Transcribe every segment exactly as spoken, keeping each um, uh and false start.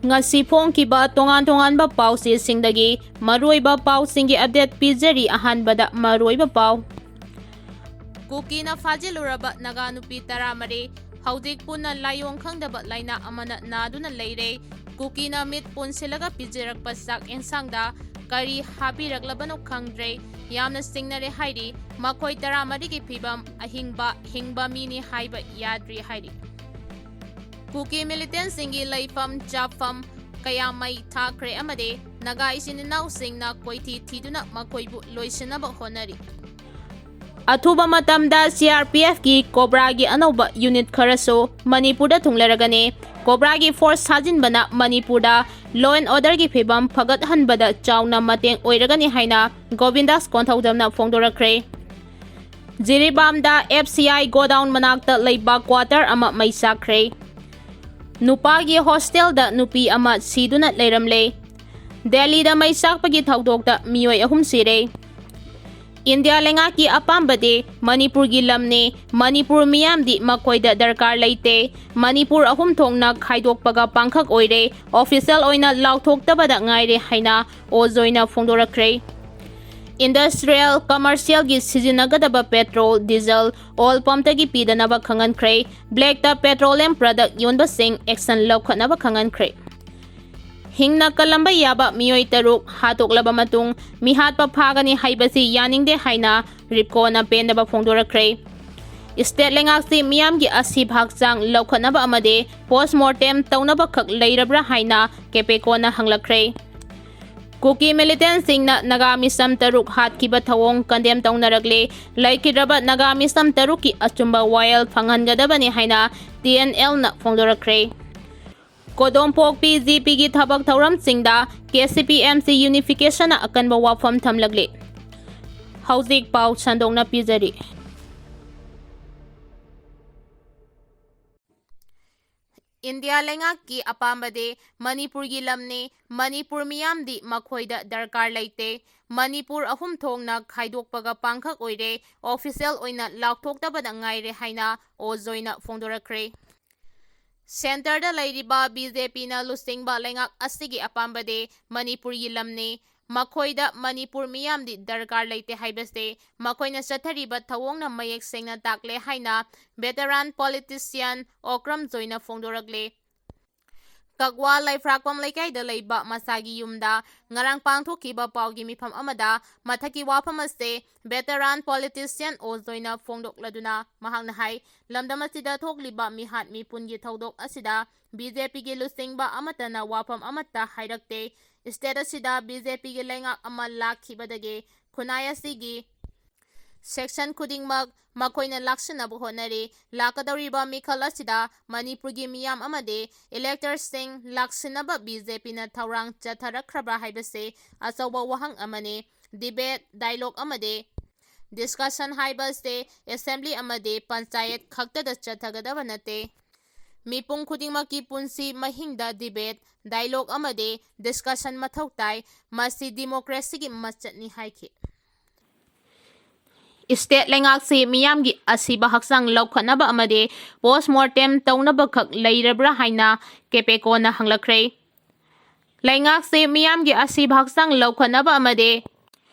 ꯉꯁꯤ ꯐꯣꯡꯈꯤꯕ ꯇꯣꯉꯥꯟ ꯇꯣꯉꯥꯟꯕ ꯄꯥꯎꯆꯦꯁꯤꯡꯗꯒꯤ ꯃꯔꯨꯑꯣꯏꯕ ꯄꯥꯎꯁꯤꯡꯒꯤ update ꯄꯤꯖꯔꯤ꯫ ꯑꯍꯥꯟꯕꯗ ꯃꯔꯨꯑꯣꯏꯕ ꯄꯥꯎ꯫ ꯀꯨꯀꯤꯅ ꯐꯥꯖꯤꯜꯂꯨꯔꯕ ꯅꯥꯒꯥ ꯅꯨꯄꯤ ꯇꯔꯥꯃꯔꯤ, ꯍꯧꯖꯤꯛ ꯄꯨꯟꯅ ꯂꯥꯏꯑꯣꯡ ꯈꯪꯗꯕ ꯂꯥꯏꯅꯥ ꯑꯃꯅ ꯅꯥꯗꯨꯅ ꯂꯩꯔꯦ꯫ ꯀꯨꯀꯤꯅ ꯃꯤꯠ ꯄꯨꯟꯁꯤꯜꯂꯒ ꯄꯤꯖꯔꯛꯄ ꯆꯥꯛ ꯑꯦꯟꯁꯥꯡꯗ ꯀꯔꯤ ꯍꯥꯞꯄꯤꯔꯛꯂꯕꯅꯣ ꯈꯪꯗ꯭ꯔꯦ꯫ ꯌꯥꯝꯅ ꯆꯤꯡꯅꯔꯦ ꯍꯥꯏꯔꯤ꯫ ꯃꯈꯣꯏ ꯇꯔꯥꯃꯔꯤꯒꯤ ꯐꯤꯕꯝ ꯑꯍꯤꯡꯕ ꯍꯤꯡꯕ ꯃꯤꯅꯤ ꯍꯥꯏꯕ ꯌꯥꯗ꯭ꯔꯤ ꯍꯥꯏꯔꯤ꯫ ꯀꯨꯀꯤ militantꯁꯤꯡꯒꯤ ꯂꯩꯐꯝ ꯆꯥꯐꯝ ꯀꯌꯥ ꯃꯩ ꯊꯥꯈ꯭ꯔꯦ ꯑꯃꯗꯤ ꯅꯥꯒꯥ ꯏꯆꯤꯟ ꯏꯅꯥꯎꯁꯤꯡꯅ ꯀꯣꯏꯊꯤ ꯊꯤꯗꯨꯅ ꯃꯈꯣꯏꯕꯨ ꯂꯣꯏꯁꯤꯟꯅꯕ ꯍꯣꯠꯅꯔꯤ꯫ ꯑꯊꯨꯕ ꯃꯇꯝꯗ CRPFꯀꯤ COBRAꯒꯤ ꯑꯅꯧꯕ unit ꯈꯔꯁꯨ ꯃꯅꯤꯄꯨꯔꯗ ꯊꯨꯡꯂꯔꯒꯅꯤ꯫ COBRAꯒꯤ force ꯁꯥꯖꯤꯟꯕꯅ ꯃꯅꯤꯄꯨꯔꯗ law and orderꯒꯤ ꯐꯤꯕꯝ ꯐꯒꯠꯍꯟꯕꯗ ꯆꯥꯎꯅ ꯃꯇꯦꯡ ꯑꯣꯏꯔꯒꯅꯤ ꯍꯥꯏꯅ ꯒꯣꯕꯤꯟꯗꯥꯁ ꯀꯣꯟꯊꯧꯖꯝꯅ ꯐꯣꯡꯗꯣꯔꯛꯈ꯭ꯔꯦ꯫ ꯖꯤꯔꯤꯕꯥꯝꯗ FCI godown ꯃꯅꯥꯛꯇ ꯂꯩꯕ quarter ꯑꯃ ꯃꯩ ꯆꯥꯛꯈ꯭ꯔꯦ꯫ ꯅꯨꯄꯥꯒꯤ hostelꯗ ꯅꯨꯄꯤ ꯑꯃ ꯁꯤꯗꯨꯅ ꯂꯩꯔꯝꯂꯦ꯫ ꯗꯦꯜꯂꯤꯗ ꯃꯩ ꯆꯥꯛꯄꯒꯤ ꯊꯧꯗꯣꯛꯇ ꯃꯤꯑꯣꯏ ꯑꯍꯨꯝ ꯁꯤꯔꯦ꯫ ꯏꯟꯗꯤꯌꯥ ꯂꯩꯉꯥꯛꯀꯤ ꯑꯄꯥꯝꯕꯗꯤ ꯃꯅꯤꯄꯨꯔꯒꯤ ꯂꯝꯅꯤ, ꯃꯅꯤꯄꯨꯔ ꯃꯤꯌꯥꯝꯗꯤ ꯃꯈꯣꯏꯗ ꯗꯔꯀꯥꯔ ꯂꯩꯇꯦ, ꯃꯅꯤꯄꯨꯔ ꯑꯍꯨꯝ ꯊꯣꯛꯅ ꯈꯥꯏꯗꯣꯛꯄꯒ ꯄꯥꯡꯈꯛ ꯑꯣꯏꯔꯦ, official ꯑꯣꯏꯅ ꯂꯥꯎꯊꯣꯛꯇꯕꯗ ꯉꯥꯏꯔꯦ ꯍꯥꯏꯅ ꯑꯣ ꯖꯣꯏꯅ ꯐꯣꯡꯗꯣꯔꯛꯈ꯭ꯔꯦ꯫ Industrial, commercialꯒꯤ ꯁꯤꯖꯤꯟꯅꯒꯗꯕ petrol, diesel, oil pumpꯇꯒꯤ ꯄꯤꯗꯅꯕ ꯈꯪꯍꯟꯈ꯭ꯔꯦ꯫ Blackꯇ petroleum product ꯌꯣꯟꯕꯁꯤꯡ action ꯂꯧꯈꯠꯅꯕ ꯈꯪꯍꯟꯈ꯭ꯔꯦ꯫ ꯍꯤꯡꯅ ꯀꯜꯂꯝꯕ ꯌꯥꯕ ꯃꯤꯑꯣꯏ ꯇꯔꯨꯛ ꯍꯥꯠꯇꯣꯛꯂꯕ ꯃꯇꯨꯡ ꯃꯤꯍꯥꯠꯄ ꯐꯥꯒꯅꯤ ꯍꯥꯏꯕꯁꯤ ꯌꯥꯅꯤꯡꯗꯦ ꯍꯥꯏꯅ ꯔꯤꯞꯀꯣꯅ ꯄꯦꯟꯗꯕ ꯐꯣꯡꯗꯣꯔꯛꯈ꯭ꯔꯦ꯫ State ꯂꯩꯉꯥꯛꯁꯤ ꯃꯤꯌꯥꯝꯒꯤ ꯑꯁꯤꯕ ꯍꯛꯆꯥꯡ ꯂꯧꯈꯠꯅꯕ ꯑꯃꯗꯤ post mortem ꯇꯧꯅꯕꯈꯛ ꯂꯩꯔꯕ꯭ꯔꯥ ꯍꯥꯏꯅ ꯀꯦꯄꯦꯀꯣꯅ ꯍꯪꯂꯛꯈ꯭ꯔꯦ꯫ ꯀꯨꯀꯤ militantꯁꯤꯡꯅ ꯅꯥꯒꯥ ꯃꯤꯆꯝ ꯇꯔꯨꯛ ꯍꯥꯠꯈꯤꯕ ꯊꯧꯑꯣꯡ condemn ꯇꯧꯅꯔꯛꯂꯦ꯫ ꯂꯩꯈꯤꯗ꯭ꯔꯕ ꯅꯥꯒꯥ ꯃꯤꯆꯝ ꯇꯔꯨꯛꯀꯤ ꯑꯆꯨꯝꯕ ꯋꯥꯌꯦꯜ ꯐꯪꯍꯟꯒꯗꯕꯅꯤ ꯍꯥꯏꯅ TNLꯅ ꯐꯣꯡꯗꯣꯔꯛꯈ꯭ꯔꯦ꯫ ꯀꯣꯗꯣꯝꯄꯣꯛꯄꯤ GPꯒꯤ ꯊꯕꯛ ꯊꯧꯔꯝꯁꯤꯡꯗ KCP-MC unificationꯅ ꯑꯀꯟꯕ ꯋꯥꯐꯝ ꯊꯝꯂꯛꯂꯤ꯫ ꯍꯧꯖꯤꯛ ꯄꯥꯎ ꯁꯟꯗꯣꯛꯅ ꯄꯤꯖꯔꯤ꯫ ꯏꯟꯗꯤꯌꯥ ꯂꯩꯉꯥꯛꯀꯤ ꯑꯄꯥꯝꯕꯗꯤ ꯃꯅꯤꯄꯨꯔꯒꯤ ꯂꯝꯅꯤ, ꯃꯅꯤꯄꯨꯔ ꯃꯤꯌꯥꯝꯗꯤ ꯃꯈꯣꯏꯗ ꯗꯔꯀꯥꯔ ꯂꯩꯇꯦ, ꯃꯅꯤꯄꯨꯔ ꯑꯍꯨꯝ ꯊꯣꯛꯅ ꯈꯥꯏꯗꯣꯛꯄꯒ ꯄꯥꯡꯈꯛ ꯑꯣꯏꯔꯦ, official ꯑꯣꯏꯅ ꯂꯥꯎꯊꯣꯛꯇꯕꯗ ꯉꯥꯏꯔꯦ ꯍꯥꯏꯅ ꯑꯣ ꯖꯣꯏꯅ ꯐꯣꯡꯗꯣꯔꯛꯈ꯭ꯔꯦ꯫ ꯁꯦꯟꯇꯔꯗ ꯂꯩꯔꯤꯕ ꯕꯤ ꯖꯦ ꯄꯤꯅ ꯂꯨꯆꯤꯡꯕ ꯂꯩꯉꯥꯛ ꯑꯁꯤꯒꯤ ꯑꯄꯥꯝꯕꯗꯤ ꯃꯅꯤꯄꯨꯔꯒꯤ ꯂꯝꯅꯤ꯫ ꯃꯈꯣꯏꯗ ꯃꯅꯤꯄꯨꯔ ꯃꯤꯌꯥꯝꯗꯤ ꯗꯔꯀꯥꯔ ꯂꯩꯇꯦ ꯍꯥꯏꯕꯁꯦ ꯃꯈꯣꯏꯅ ꯆꯠꯊꯔꯤꯕ ꯊꯧꯑꯣꯡꯅ ꯃꯌꯦꯛ ꯁꯦꯡꯅ ꯇꯥꯛꯂꯦ ꯍꯥꯏꯅ veteran politician ꯑꯣꯀ꯭ꯔꯝ ꯖꯣꯏꯅ ꯐꯣꯡꯗꯣꯔꯛꯂꯦ꯫ ꯀꯛꯋꯥ ꯂꯩꯐ꯭ꯔꯥꯛꯄꯝ ꯂꯩꯀꯥꯏꯗ ꯂꯩꯕ ꯃꯁꯥꯒꯤ ꯌꯨꯝꯗ ꯉꯔꯥꯡ ꯄꯥꯡꯊꯣꯛꯈꯤꯕ ꯄꯥꯎꯒꯤ ꯃꯤꯐꯝ ꯑꯃꯗ ꯃꯊꯛꯀꯤ ꯋꯥꯐꯝ ꯑꯁꯤ veteran politician ꯑꯣ ꯖꯣꯏꯅ ꯐꯣꯡꯗꯣꯛꯂꯗꯨꯅ ꯃꯍꯥꯛꯅ ꯍꯥꯏ, ꯂꯝꯗꯝ ꯑꯁꯤꯗ ꯊꯣꯛꯂꯤꯕ ꯃꯤꯍꯥꯠ ꯃꯤꯄꯨꯟꯒꯤ ꯊꯧꯗꯣꯛ ꯑꯁꯤꯗ ꯕꯤ ꯖꯦ ꯄꯤꯒꯤ ꯂꯨꯆꯤꯡꯕ ꯑꯃꯠꯇꯅ ꯋꯥꯐꯝ ꯑꯃꯠꯇ ꯍꯥꯏꯔꯛꯇꯦ꯫ State ꯑꯁꯤꯗ ꯕꯤ ꯖꯦ ꯄꯤꯒꯤ ꯂꯩꯉꯥꯛ ꯑꯃ ꯂꯥꯛꯈꯤꯕꯗꯒꯤ ꯈꯨꯟꯅꯥꯏ ꯑꯁꯤꯒꯤ section ꯈꯨꯗꯤꯡꯃꯛ ꯃꯈꯣꯏꯅ ꯂꯥꯛꯁꯤꯟꯅꯕ ꯍꯣꯠꯅꯔꯤ꯫ ꯂꯥꯛꯀꯗꯧꯔꯤꯕ ꯃꯤꯈꯜ ꯑꯁꯤꯗ ꯃꯅꯤꯄꯨꯔꯒꯤ ꯃꯤꯌꯥꯝ ꯑꯃꯗꯤ electorsꯁꯤꯡ ꯂꯥꯛꯁꯤꯟꯅꯕ ꯕꯤ ꯖꯦ ꯄꯤꯅ ꯊꯧꯔꯥꯡ ꯆꯠꯊꯔꯛꯈ꯭ꯔꯕ꯭ꯔꯥ ꯍꯥꯏꯕꯁꯤ ꯑꯆꯧꯕ ꯋꯥꯍꯪ ꯑꯃꯅꯤ꯫ Debate, dialogue ꯑꯃꯗꯤ discussion ꯍꯥꯏꯕ ꯑꯁꯤ assembly ꯑꯃꯗꯤ ꯄꯟꯆꯥꯌꯠ ꯈꯛꯇꯗ ꯆꯠꯊꯒꯗꯕ ꯅꯠꯇꯦ꯫ ꯃꯤꯄꯨꯝ ꯈꯨꯗꯤꯡꯃꯛꯀꯤ ꯄꯨꯟꯁꯤ ꯃꯍꯤꯡꯗ debate, dialogue ꯑꯃꯗꯤ discussion ꯃꯊꯧ ꯇꯥꯏ꯫ ꯃꯁꯤ democracyꯒꯤ ꯃꯆꯠꯅꯤ ꯍꯥꯏꯈꯤ꯫ State ꯂꯩꯉꯥꯛꯁꯤ ꯃꯤꯌꯥꯝꯒꯤ ꯑꯁꯤꯕ ꯍꯛꯆꯥꯡ ꯂꯧꯈꯠꯅꯕ ꯑꯃꯗꯤ post mortem ꯇꯧꯅꯕꯈꯛ ꯂꯩꯔꯕ꯭ꯔꯥ ꯍꯥꯏꯅ ꯀꯦꯄꯦꯀꯣꯅ ꯍꯪꯂꯛꯈ꯭ꯔꯦ꯫ ꯂꯩꯉꯥꯛꯁꯤ ꯃꯤꯌꯥꯝꯒꯤ ꯑꯁꯤꯕ ꯍꯛꯆꯥꯡ ꯂꯧꯈꯠꯅꯕ ꯑꯃꯗꯤ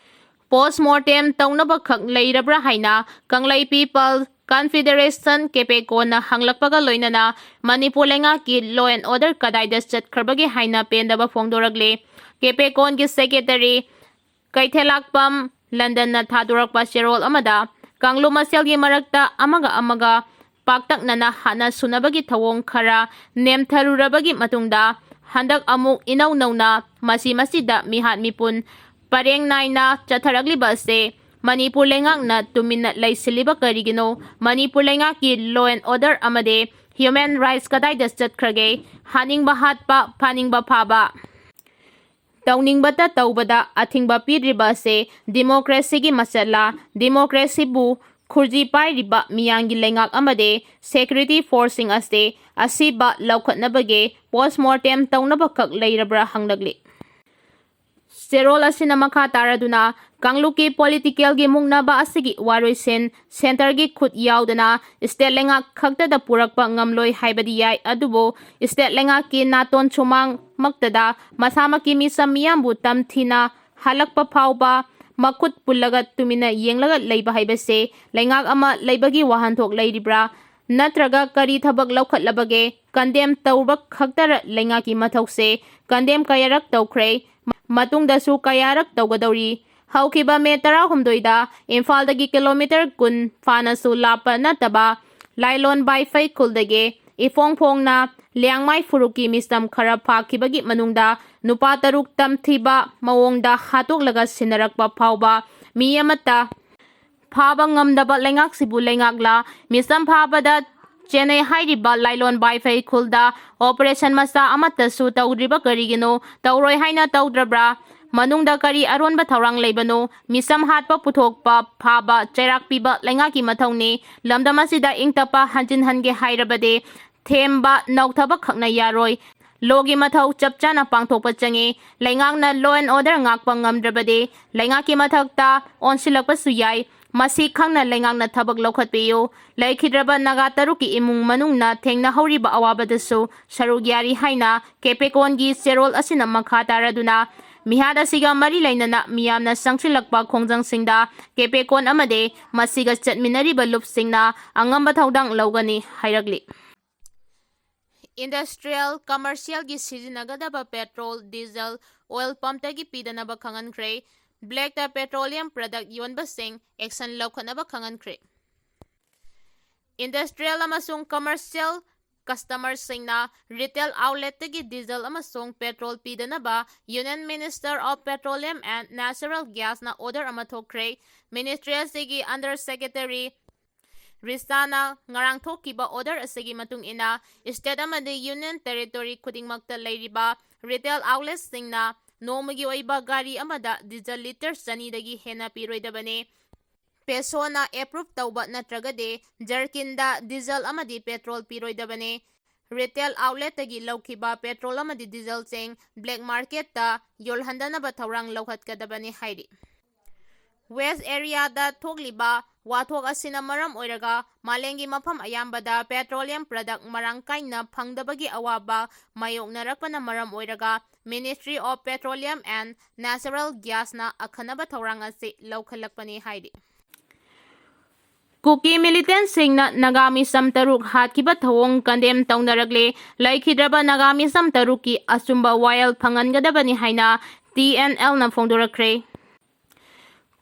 post mortem ꯇꯧꯅꯕꯈꯛ ꯂꯩꯔꯕ꯭ꯔꯥ ꯍꯥꯏꯅ ꯀꯪꯂꯩ People Confederation ꯀꯦꯄꯦꯀꯣꯅ ꯍꯪꯂꯛꯄꯒ ꯂꯣꯏꯅꯅ ꯃꯅꯤꯄꯨꯔ ꯂꯩꯉꯥꯛꯀꯤ law and order ꯀꯗꯥꯏꯗ ꯆꯠꯈ꯭ꯔꯕꯒꯦ ꯍꯥꯏꯅ ꯄꯦꯟꯗꯕ ꯐꯣꯡꯗꯣꯔꯛꯂꯦ꯫ ꯀꯦꯄꯦꯀꯣꯟꯒꯤ secretary ꯀꯩꯊꯦꯜꯂꯥꯛꯄꯝ ꯂꯟꯗꯟꯅ ꯊꯥꯗꯣꯔꯛꯄ ꯆꯦꯔꯣꯜ ꯑꯃꯗ ꯀꯥꯡꯂꯨꯞ ꯃꯁꯦꯜꯒꯤ ꯃꯔꯛꯇ ꯑꯃꯒ ꯑꯃꯒ ꯄꯥꯛꯇꯛꯅꯅ ꯍꯥꯠꯅ ꯁꯨꯅꯕꯒꯤ ꯊꯧꯑꯣꯡ ꯈꯔ ꯅꯦꯝꯊꯔꯨꯔꯕꯒꯤ ꯃꯇꯨꯡꯗ ꯍꯟꯗꯛ ꯑꯃꯨꯛ ꯏꯅꯧ ꯅꯧꯅ ꯃꯁꯤ ꯃꯁꯤꯗ ꯃꯤꯍꯥꯠ ꯃꯤꯄꯨꯟ ꯄꯔꯦꯡ ꯅꯥꯏꯅ ꯆꯠꯊꯔꯛꯂꯤꯕ ꯑꯁꯦ ꯃꯅꯤꯄꯨꯔ ꯂꯩꯉꯥꯛꯅ ꯇꯨꯃꯤꯟꯅ ꯂꯩꯁꯤꯜꯂꯤꯕ ꯀꯔꯤꯒꯤꯅꯣ? ꯃꯅꯤꯄꯨꯔ ꯂꯩꯉꯥꯛꯀꯤ law and order ꯑꯃꯗꯤ human rights ꯀꯗꯥꯏꯗ ꯆꯠꯈ꯭ꯔꯒꯦ? ꯍꯥꯠꯅꯤꯡꯕ ꯍꯥꯠꯄ, ꯐꯥꯅꯤꯡꯕ ꯐꯥꯕ, ꯇꯧꯅꯤꯡꯕꯇ ꯇꯧꯕꯗ ꯑꯊꯤꯡꯕ ꯄꯤꯗ꯭ꯔꯤꯕ ꯑꯁꯦ democracyꯒꯤ ꯃꯆꯠꯂꯥ? Democracyꯕꯨ ꯈꯨꯔꯖꯤ ꯄꯥꯏꯔꯤꯕ ꯃꯤꯌꯥꯝꯒꯤ ꯂꯩꯉꯥꯛ ꯑꯃꯗꯤ security forceꯁꯤꯡ ꯑꯁꯦ ꯑꯁꯤꯕ ꯂꯧꯈꯠꯅꯕꯒꯤ post mortem ꯇꯧꯅꯕꯈꯛ ꯂꯩꯔꯕ꯭ꯔꯥ ꯍꯪꯂꯛꯂꯤ꯫ ꯆꯦꯔꯣꯜ ꯑꯁꯤꯅ ꯃꯈꯥ ꯇꯥꯔꯗꯨꯅ, ꯀꯥꯡꯂꯨꯞꯀꯤ ꯄꯣꯂꯤꯇꯤꯀꯦꯜꯒꯤ ꯃꯨꯛꯅꯕ ꯑꯁꯤꯒꯤ ꯋꯥꯔꯣꯏꯁꯤꯟ ꯁꯦꯟꯇꯔꯒꯤ ꯈꯨꯠ ꯌꯥꯎꯗꯅ ꯁ꯭ꯇꯦꯠ ꯂꯩꯉꯥꯛ ꯈꯛꯇꯗ ꯄꯨꯔꯛꯄ ꯉꯝꯂꯣꯏ ꯍꯥꯏꯕꯗꯤ ꯌꯥꯏ, ꯑꯗꯨꯕꯨ ꯁ꯭ꯇꯦꯠ ꯂꯩꯉꯥꯛꯀꯤ ꯅꯥꯇꯣꯟ ꯁꯨꯃꯥꯡꯃꯛꯇꯗ ꯃꯁꯥꯃꯛꯀꯤ ꯃꯤꯆꯝ ꯃꯤꯌꯥꯝꯕꯨ ꯇꯝꯊꯤꯅ ꯍꯜꯂꯛꯄ ꯐꯥꯎꯕ ꯃꯈꯨꯠ ꯄꯨꯜꯂꯒ ꯇꯨꯃꯤꯟꯅ ꯌꯦꯡꯂꯒ ꯂꯩꯕ ꯍꯥꯏꯕꯁꯦ ꯂꯩꯉꯥꯛ ꯑꯃ ꯂꯩꯕꯒꯤ ꯋꯥꯍꯟꯊꯣꯛ ꯂꯩꯔꯤꯕ꯭ꯔꯥ? ꯅꯠꯇ꯭ꯔꯒ ꯀꯔꯤ ꯊꯕꯛ ꯂꯧꯈꯠꯂꯕꯒꯦ? ꯀꯟꯗꯦꯝ ꯇꯧꯕ ꯈꯛꯇꯔ ꯂꯩꯉꯥꯛꯀꯤ ꯃꯊꯧꯁꯦ? ꯀꯟꯗꯦꯝ ꯀꯌꯥꯔꯛ ꯇꯧꯈ꯭ꯔꯦ? ꯃꯇꯨꯡꯗꯁꯨ ꯀꯌꯥꯔꯛ ꯇꯧꯒꯗꯧꯔꯤ? ꯍꯧꯈꯤꯕ ꯃꯦ ꯇꯔꯥꯍꯨꯝꯗꯣꯏꯗ ꯏꯝꯐꯥꯜꯗꯒꯤ ꯀꯤꯂꯣꯃꯤꯇꯔ ꯀꯨꯟ ꯐꯥꯅꯁꯨ ꯂꯥꯞꯄ ꯅꯠꯇꯕ ꯂꯥꯏꯂꯣꯟ ꯕꯥꯏꯐꯩ ꯈꯨꯜꯗꯒꯤ ꯏꯐꯣꯡ ꯐꯣꯡꯅ ꯂꯤꯌꯥꯡꯃꯥꯏ ꯐꯨꯔꯨꯞꯀꯤ ꯃꯤꯆꯝ ꯈꯔ ꯐꯥꯈꯤꯕꯒꯤ ꯃꯅꯨꯡꯗ ꯅꯨꯄꯥ ꯇꯔꯨꯛ ꯇꯝꯊꯤꯕ ꯃꯑꯣꯡꯗ ꯍꯥꯠꯇꯣꯛꯂꯒ ꯁꯤꯟꯅꯔꯛꯄ ꯐꯥꯎꯕ ꯃꯤ ꯑꯃꯠꯇ ꯐꯥꯕ ꯉꯝꯗꯕ ꯂꯩꯉꯥꯛꯁꯤꯕꯨ ꯂꯩꯉꯥꯛꯂ? ꯃꯤꯆꯝ ꯐꯥꯕꯗ ꯆꯦꯟꯅꯩ ꯍꯥꯏꯔꯤꯕ ꯂꯥꯏꯂꯣꯟ ꯕꯥꯏꯐꯩ ꯈꯨꯜꯗ operation ꯃꯆꯥ ꯑꯃꯠꯇꯁꯨ ꯇꯧꯗ꯭ꯔꯤꯕ ꯀꯔꯤꯒꯤꯅꯣ? ꯇꯧꯔꯣꯏ ꯍꯥꯏꯅ ꯇꯧꯗ꯭ꯔꯕ꯭ꯔꯥ? ꯃꯅꯨꯡꯗ ꯀꯔꯤ ꯑꯔꯣꯟꯕ ꯊꯧꯔꯥꯡ ꯂꯩꯕꯅꯣ? ꯃꯤꯆꯝ ꯍꯥꯠꯄ, ꯄꯨꯊꯣꯛꯄ, ꯐꯥꯕ, ꯆꯩꯔꯥꯛ ꯄꯤꯕ ꯂꯩꯉꯥꯛꯀꯤ ꯃꯊꯧꯅꯤ꯫ ꯂꯝꯗꯝ ꯑꯁꯤꯗ ꯏꯪ ꯇꯞꯄ ꯍꯟꯖꯤꯟꯍꯟꯒꯦ ꯍꯥꯏꯔꯕꯗꯤ ꯊꯦꯝꯕ, ꯅꯧꯊꯕ ꯈꯛꯅ ꯌꯥꯔꯣꯏ꯫ Lawꯒꯤ ꯃꯊꯧ ꯆꯞ ꯆꯥꯅ ꯄꯥꯡꯊꯣꯛꯄ ꯆꯪꯏ꯫ ꯂꯩꯉꯥꯛꯅ law and order ꯉꯥꯛꯄ ꯉꯝꯗ꯭ꯔꯕꯗꯤ ꯂꯩꯉꯥꯛꯀꯤ ꯃꯊꯛꯇ ꯑꯣꯟꯁꯤꯜꯂꯛꯄꯁꯨ ꯌꯥꯏ꯫ ꯃꯁꯤ ꯈꯪꯅ ꯂꯩꯉꯥꯛꯅ ꯊꯕꯛ ꯂꯧꯈꯠꯄꯤꯌꯨ꯫ ꯂꯩꯈꯤꯗ꯭ꯔꯕ ꯅꯥꯒꯥ ꯇꯔꯨꯛꯀꯤ ꯏꯃꯨꯡ ꯃꯅꯨꯡꯅ ꯊꯦꯡꯅꯍꯧꯔꯤꯕ ꯑꯋꯥꯕꯗꯁꯨ ꯁꯔꯨꯛ ꯌꯥꯔꯤ ꯍꯥꯏꯅ ꯀꯦꯄꯦꯀꯣꯟꯒꯤ ꯆꯦꯔꯣꯜ ꯑꯁꯤꯅ ꯃꯈꯥ ꯇꯥꯔꯗꯨꯅ ꯃꯤꯍꯥꯠ ꯑꯁꯤꯒ ꯃꯔꯤ ꯂꯩꯅꯅ ꯃꯤꯌꯥꯝꯅ ꯆꯪꯁꯤꯜꯂꯛꯄ ꯈꯣꯡꯖꯪꯁꯤꯡꯗ ꯀꯦꯄꯦꯀꯣꯟ ꯑꯃꯗꯤ ꯃꯁꯤꯒ ꯆꯠꯃꯤꯟꯅꯔꯤꯕ ꯂꯨꯞꯁꯤꯡꯅ ꯑꯉꯝꯕ ꯊꯧꯗꯥꯡ ꯂꯧꯒꯅꯤ ꯍꯥꯏꯔꯛꯂꯤ꯫ Industrial, commercialꯒꯤ ꯁꯤꯖꯤꯟꯅꯒꯗꯕ petrol, diesel, oil pumpꯇꯒꯤ ꯄꯤꯗꯅꯕ ꯈꯪꯍꯟꯈ꯭ꯔꯦ꯫ Blackꯇ petroleum product ꯌꯣꯟꯕꯁꯤꯡ action ꯂꯧꯈꯠꯅꯕ ꯈꯪꯍꯟꯈ꯭ꯔꯦ꯫ Industrial ꯑꯃꯁꯨꯡ commercial customerꯁꯤꯡꯅ retail outletꯇꯒꯤ diesel ꯑꯃꯁꯨꯡ petrol ꯄꯤꯗꯅꯕ Union Minister of Petroleum and Natural Gasꯅ order ꯑꯃ ꯊꯣꯛꯈ꯭ꯔꯦ꯫ Ministry ꯑꯁꯤꯒꯤ Under Secretary ꯔꯤꯁꯥꯅ ꯉꯔꯥꯡ ꯊꯣꯛꯈꯤꯕ order ꯑꯁꯤꯒꯤ ꯃꯇꯨꯡ ꯏꯟꯅ, state ꯑꯃꯗꯤ union territory ꯈꯨꯗꯤꯡꯃꯛꯇ ꯂꯩꯔꯤꯕ retail outletꯁꯤꯡꯅ ꯅꯣꯡꯃꯒꯤ ꯑꯣꯏꯕ ꯒꯥꯔꯤ ꯑꯃꯗ diesel litre ꯆꯅꯤꯗꯒꯤ ꯍꯦꯟꯅ ꯄꯤꯔꯣꯏꯗꯕꯅꯤ꯫ PESOꯅ approve ꯇꯧꯕ ꯅꯠꯇ꯭ꯔꯒꯗꯤ jerrycanꯗ diesel ꯑꯃꯗꯤ petrol ꯄꯤꯔꯣꯏꯗꯕꯅꯤ꯫ retail outletꯇꯒꯤ ꯂꯧꯈꯤꯕ petrol ꯑꯃꯗꯤ diesel ꯆꯦꯡ black marketꯇ ꯌꯣꯜꯍꯟꯗꯅꯕ ꯊꯧꯔꯥꯡ ꯂꯧꯈꯠꯀꯗꯕꯅꯤ ꯍꯥꯏꯔꯤ꯫ West Asiaꯗ ꯊꯣꯛꯂꯤꯕ ꯋꯥꯊꯣꯛ ꯑꯁꯤꯅ ꯃꯔꯝ ꯑꯣꯏꯔꯒ ꯃꯥꯂꯦꯝꯒꯤ ꯃꯐꯝ ꯑꯌꯥꯝꯕꯗ petroleum product ꯃꯔꯥꯡ ꯀꯥꯏꯅ ꯐꯪꯗꯕꯒꯤ ꯑꯋꯥꯕ ꯃꯥꯌꯣꯛꯅꯔꯛꯄꯅ ꯃꯔꯝ ꯑꯣꯏꯔꯒ Ministry of Petroleum and Natural Gasꯅ ꯑꯈꯟꯅꯕ ꯊꯧꯔꯥꯡ ꯑꯁꯤ ꯂꯧꯈꯠꯂꯛꯄꯅꯤ ꯍꯥꯏꯔꯤ꯫ ꯀꯨꯀꯤ militantꯁꯤꯡꯅ ꯅꯥꯒꯥ ꯃꯤꯁꯝ ꯇꯔꯨꯛ ꯍꯥꯠꯈꯤꯕ ꯊꯧꯑꯣꯡ condemn ꯇꯧꯅꯔꯛꯂꯦ꯫ ꯂꯩꯈꯤꯗ꯭ꯔꯕ ꯅꯥꯒꯥ ꯃꯤꯁꯝ ꯇꯔꯨꯛꯀꯤ ꯑꯆꯨꯝꯕ ꯋꯥꯌꯦꯜ ꯐꯪꯍꯟꯒꯗꯕꯅꯤ ꯍꯥꯏꯅ TNLꯅ ꯐꯣꯡꯗꯣꯔꯛꯈ꯭ꯔꯦ꯫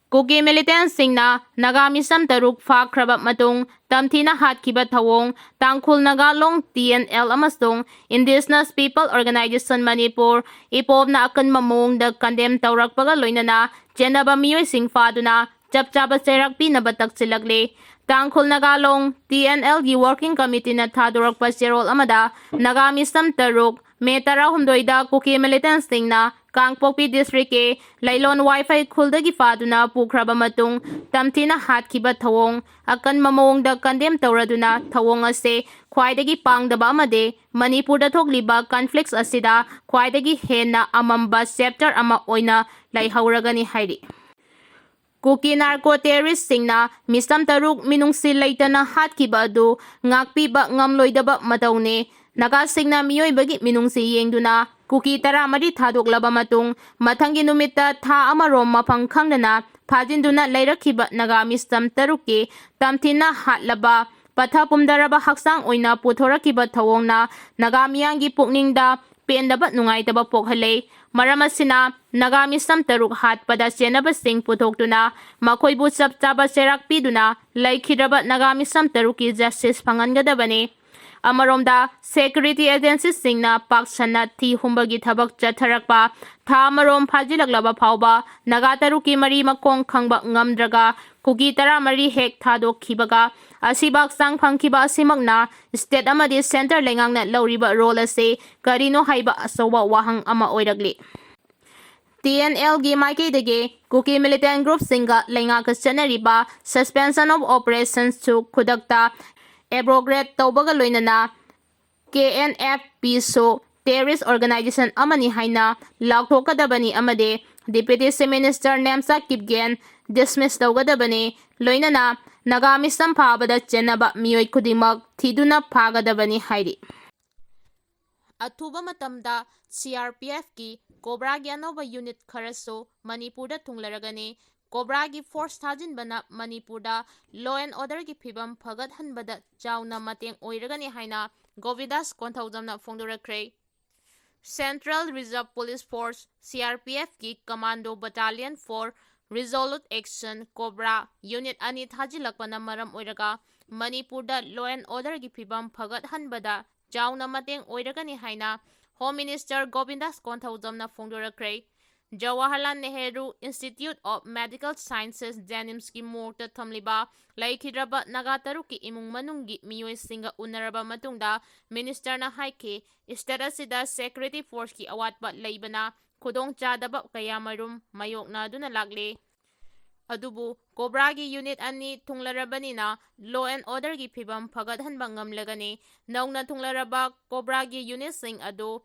ꯀꯨꯀꯤ militantꯁꯤꯡꯅ ꯅꯥꯒꯥ ꯃꯤꯁꯝ ꯇꯔꯨꯛ ꯐꯥꯈ꯭ꯔꯕ ꯃꯇꯨꯡ ꯇꯝꯊꯤꯅ ꯍꯥꯠꯈꯤꯕ ꯊꯧꯑꯣꯡ ꯇꯥꯡꯈꯨꯜ ꯅꯥꯒꯥ ꯂꯣꯡ TNL ꯑꯃꯁꯨꯡ Indigenous People Organisation Manipur, ꯏꯄꯣꯞꯅ ꯑꯀꯟꯕ ꯃꯑꯣꯡꯗ condemn ꯇꯧꯔꯛꯄꯒ ꯂꯣꯏꯅꯅ ꯆꯦꯟꯅꯕ ꯃꯤꯑꯣꯏꯁꯤꯡ ꯐꯥꯗꯨꯅ ꯆꯞ ꯆꯥꯕ ꯆꯩꯔꯥꯛ ꯄꯤꯅꯕ ꯇꯛꯁꯤꯜꯂꯛꯂꯦ꯫ ꯇꯥꯡꯈꯨꯜ ꯅꯥꯒꯥ ꯂꯣꯡ TNLꯒꯤ working committeeꯅ ꯊꯥꯗꯣꯔꯛꯄ ꯆꯦꯔꯣꯜ ꯑꯃꯗ ꯅꯥꯒꯥ ꯃꯤꯁꯝ ꯇꯔꯨꯛ May ꯇꯔꯥꯍꯨꯝꯗꯣꯏꯗ ꯀꯨꯀꯤ militantꯁꯤꯡꯅ ꯀꯥꯡꯄꯣꯛꯄꯤ districtꯀꯤ ꯂꯩꯂꯣꯟ ꯋꯥꯏꯐꯩ ꯈꯨꯜꯗꯒꯤ ꯐꯥꯗꯨꯅ ꯄꯨꯈ꯭ꯔꯕ ꯃꯇꯨꯡ ꯇꯝꯊꯤꯅ ꯍꯥꯠꯈꯤꯕ ꯊꯧꯑꯣꯡ ꯑꯀꯟꯕ ꯃꯑꯣꯡꯗ condemn ꯇꯧꯔꯗꯨꯅ ꯊꯧꯑꯣꯡ ꯑꯁꯤ ꯈ꯭ꯋꯥꯏꯗꯒꯤ ꯄꯥꯡꯗꯕ ꯑꯃꯗꯤ ꯃꯅꯤꯄꯨꯔꯗ ꯊꯣꯛꯂꯤꯕ conflicts ꯑꯁꯤꯗ ꯈ꯭ꯋꯥꯏꯗꯒꯤ ꯍꯦꯟꯅ ꯑꯃꯝꯕ chapter ꯑꯃ ꯑꯣꯏꯅ ꯂꯩꯍꯧꯔꯒꯅꯤ ꯍꯥꯏꯔꯤ꯫ ꯀꯨꯀꯤ narco terroristꯁꯤꯡꯅ ꯃꯤꯁꯝ ꯇꯔꯨꯛ ꯃꯤꯅꯨꯡꯁꯤ ꯂꯩꯇꯅ ꯍꯥꯠꯈꯤꯕ ꯑꯗꯨ ꯉꯥꯛꯄꯤꯕ ꯉꯝꯂꯣꯏꯗꯕ ꯃꯇꯧꯅꯤ꯫ ꯅꯥꯒꯥꯁꯤꯡꯅ ꯃꯤꯑꯣꯏꯕꯒꯤ ꯃꯤꯅꯨꯡꯁꯤ ꯌꯦꯡꯗꯨꯅ ꯀꯨꯀꯤ ꯇꯔꯥꯃꯔꯤ ꯊꯥꯗꯣꯛꯂꯕ ꯃꯇꯨꯡ ꯃꯊꯪꯒꯤ ꯅꯨꯃꯤꯠꯇ ꯊꯥ ꯑꯃꯔꯣꯝ ꯃꯐꯝ ꯈꯪꯗꯅ ꯐꯥꯖꯤꯟꯗꯨꯅ ꯂꯩꯔꯛꯈꯤꯕ ꯅꯥꯒꯥ ꯃꯤꯁꯝ ꯇꯔꯨꯛꯀꯤ ꯇꯝꯊꯤꯅ ꯍꯥꯠꯂꯕ, ꯄꯠꯊ ꯄꯨꯝꯊꯔꯕ ꯍꯛꯆꯥꯡ ꯑꯣꯏꯅ ꯄꯨꯊꯣꯔꯛꯈꯤꯕ ꯊꯧꯑꯣꯡꯅ ꯅꯥꯒꯥ ꯃꯤꯌꯥꯝꯒꯤ ꯄꯨꯛꯅꯤꯡꯗ ꯄꯦꯟꯗꯕ ꯅꯨꯡꯉꯥꯏꯇꯕ ꯄꯣꯛꯍꯜꯂꯦ꯫ ꯃꯔꯝ ꯑꯁꯤꯅ ꯅꯥꯒꯥ ꯃꯤꯁꯝ ꯇꯔꯨꯛ ꯍꯥꯠꯄꯗ ꯆꯦꯟꯅꯕꯁꯤꯡ ꯄꯨꯊꯣꯛꯇꯨꯅ ꯃꯈꯣꯏꯕꯨ ꯆꯞ ꯆꯥꯕ ꯆꯩꯔꯥꯛ ꯄꯤꯗꯨꯅ ꯂꯩꯈꯤꯗ꯭ꯔꯕ ꯅꯥꯒꯥ ꯃꯤꯁꯝ ꯇꯔꯨꯛꯀꯤ justice ꯐꯪꯍꯟꯒꯗꯕꯅꯤ꯫ ꯑꯃꯔꯣꯝꯗ security agencyꯁꯤꯡꯅ ꯄꯥꯛ ꯁꯟꯅ ꯊꯤ ꯍꯨꯝꯕꯒꯤ ꯊꯕꯛ ꯆꯠꯊꯔꯛꯄ ꯊꯥ ꯑꯃꯔꯣꯝ ꯐꯥꯖꯤꯜꯂꯛꯂꯕ ꯐꯥꯎꯕ ꯅꯥꯒꯥ ꯇꯔꯨꯛꯀꯤ ꯃꯔꯤ ꯃꯈꯣꯡ ꯈꯪꯕ ꯉꯝꯗ꯭ꯔꯒ ꯀꯨꯀꯤ ꯇꯔꯥꯃꯔꯤ ꯍꯦꯛ ꯊꯥꯗꯣꯛꯈꯤꯕꯒ ꯑꯁꯤꯕ ꯍꯛꯆꯥꯡ ꯐꯪꯈꯤꯕ ꯑꯁꯤꯃꯛꯅ state ꯑꯃꯗꯤ centre ꯂꯩꯉꯥꯛꯅ ꯂꯧꯔꯤꯕ role ꯑꯁꯤ ꯀꯔꯤꯅꯣ ꯍꯥꯏꯕ ꯑꯆꯧꯕ ꯋꯥꯍꯪ ꯑꯃ ꯑꯣꯏꯔꯛꯂꯤ꯫ TNLꯒꯤ ꯃꯥꯏꯀꯩꯗꯒꯤ ꯀꯨꯀꯤ militant groupꯁꯤꯡꯒ ꯂꯩꯉꯥꯛꯀ ꯆꯠꯅꯔꯤꯕ suspension of operations ꯁꯨ ꯈꯨꯗꯛꯇ abrogate ꯇꯧꯕꯒ ꯂꯣꯏꯅꯅ ꯀꯦ ꯑꯦꯟ ꯑꯦꯐ ꯄꯤꯁꯨ terrorist organization ꯑꯃꯅꯤ ꯍꯥꯏꯅ ꯂꯥꯎꯊꯣꯛꯀꯗꯕꯅꯤ ꯑꯃꯗꯤ Deputy Chief Minister Nemcha Kipgen dismiss ꯇꯧꯒꯗꯕꯅꯤ꯫ ꯂꯣꯏꯅꯅ ꯅꯥꯒꯥ ꯃꯤꯁꯝ ꯐꯥꯕꯗ ꯆꯦꯟꯅꯕ ꯃꯤꯑꯣꯏ ꯈꯨꯗꯤꯡꯃꯛ ꯊꯤꯗꯨꯅ ꯐꯥꯒꯗꯕꯅꯤ ꯍꯥꯏꯔꯤ꯫ ꯑꯊꯨꯕ ꯃꯇꯝꯗ ꯁꯤ ꯑꯥꯔ ꯄꯤ ꯑꯦꯐꯀꯤ ꯀꯣꯕ꯭ꯔꯥꯒꯤ ꯑꯅꯧꯕ unit ꯈꯔꯁꯨ ꯃꯅꯤꯄꯨꯔꯗ ꯊꯨꯡꯂꯔꯒꯅꯤ꯫ ꯀꯣꯕ꯭ꯔꯥꯒꯤ force ꯊꯥꯖꯤꯟꯕꯅ ꯃꯅꯤꯄꯨꯔꯗ law and orderꯒꯤ ꯐꯤꯕꯝ ꯐꯒꯠꯍꯟꯕꯗ ꯆꯥꯎꯅ ꯃꯇꯦꯡ ꯑꯣꯏꯔꯒꯅꯤ ꯍꯥꯏꯅ ꯒꯣꯕꯤꯟꯗꯥꯁ ꯀꯣꯟꯊꯧꯖꯝꯅ ꯐꯣꯡꯗꯣꯔꯛꯈ꯭ꯔꯦ꯫ Central Reserve Police Force, C R P Fꯀꯤ Commando Battalion for Resolute Action, COBRA unit ꯑꯅꯤ ꯊꯥꯖꯤꯜꯂꯛꯄꯅ ꯃꯔꯝ ꯑꯣꯏꯔꯒ ꯃꯅꯤꯄꯨꯔꯗ law and orderꯒꯤ ꯐꯤꯕꯝ ꯐꯒꯠꯍꯟꯕꯗ ꯆꯥꯎꯅ ꯃꯇꯦꯡ ꯑꯣꯏꯔꯒꯅꯤ ꯍꯥꯏꯅ Home Minister ꯒꯣꯕꯤꯟꯗꯥꯁ ꯀꯣꯟꯊꯧꯖꯝꯅ ꯐꯣꯡꯗꯣꯔꯛꯈ꯭ꯔꯦ꯫ Jawaharlal Nehru Institute of Medical Sciences, JNIMSꯀꯤ ꯃꯣꯔꯒꯇ ꯊꯝꯂꯤꯕ ꯂꯩꯈꯤꯗ꯭ꯔꯕ ꯅꯥꯒꯥ ꯇꯔꯨꯛꯀꯤ ꯏꯃꯨꯡ ꯃꯅꯨꯡꯒꯤ ꯃꯤꯑꯣꯏꯁꯤꯡꯒ ꯎꯅꯔꯕ ꯃꯇꯨꯡꯗ ministerꯅ ꯍꯥꯏꯈꯤ, state ꯑꯁꯤꯗ security forceꯀꯤ ꯑꯋꯥꯠꯄ ꯂꯩꯕꯅ ꯈꯨꯗꯣꯡꯆꯥꯗꯕ ꯀꯌꯥꯃꯔꯨꯝ ꯃꯥꯌꯣꯛꯅꯗꯨꯅ ꯂꯥꯛꯂꯦ꯫ ꯑꯗꯨꯕꯨ COBRAꯒꯤ unit ꯑꯅꯤ ꯊꯨꯡꯂꯔꯕꯅꯤꯅ law and orderꯒꯤ ꯐꯤꯕꯝ ꯐꯒꯠꯍꯟꯕ ꯉꯝꯂꯒꯅꯤ꯫ ꯅꯧꯅ ꯊꯨꯡꯂꯔꯕ COBRAꯒꯤ unitꯁꯤꯡ ꯑꯗꯨ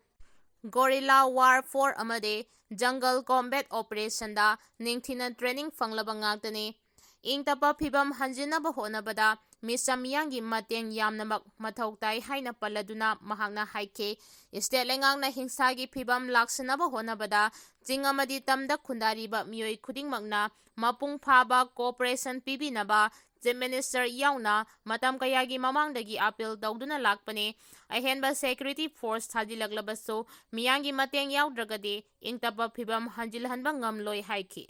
Guerrilla Warfare ꯑꯃꯗꯤ Jungle Combat Operationꯗ ꯅꯤꯡꯊꯤꯅ training ꯐꯪꯂꯕ ꯉꯥꯛꯇꯅꯤ꯫ ꯏꯪ ꯇꯞꯄ ꯐꯤꯕꯝ ꯍꯟꯖꯤꯟꯅꯕ ꯍꯣꯠꯅꯕꯗ ꯃꯤꯆꯝ ꯃꯤꯌꯥꯝꯒꯤ ꯃꯇꯦꯡ ꯌꯥꯝꯅꯃꯛ ꯃꯊꯧ ꯇꯥꯏ ꯍꯥꯏꯅ ꯄꯜꯂꯗꯨꯅ ꯃꯍꯥꯛꯅ ꯍꯥꯏꯈꯤ, state ꯂꯩꯉꯥꯛꯅ ꯍꯤꯡꯁꯥꯒꯤ ꯐꯤꯕꯝ ꯂꯥꯛꯁꯤꯟꯅꯕ ꯍꯣꯠꯅꯕꯗ ꯆꯤꯡ ꯑꯃꯗꯤ ꯇꯝꯗ ꯈꯨꯟꯗꯥꯔꯤꯕ ꯃꯤꯑꯣꯏ ꯈꯨꯗꯤꯡꯃꯛꯅ ꯃꯄꯨꯡ ꯐꯥꯕ cooperation ꯄꯤꯕꯤꯅꯕ Chief Minister ꯌꯥꯎꯅ ꯃꯇꯝ ꯀꯌꯥꯒꯤ ꯃꯃꯥꯡꯗꯒꯤ appeal ꯇꯧꯗꯨꯅ ꯂꯥꯛꯄꯅꯤ꯫ ꯑꯍꯦꯟꯕ security force ꯊꯥꯖꯤꯜꯂꯛꯂꯕꯁꯨ ꯃꯤꯌꯥꯝꯒꯤ ꯃꯇꯦꯡ ꯌꯥꯎꯗ꯭ꯔꯒꯗꯤ ꯏꯪ ꯇꯞꯄ ꯐꯤꯕꯝ ꯍꯟꯖꯤꯜꯍꯟꯕ ꯉꯝꯂꯣꯏ ꯍꯥꯏꯈꯤ꯫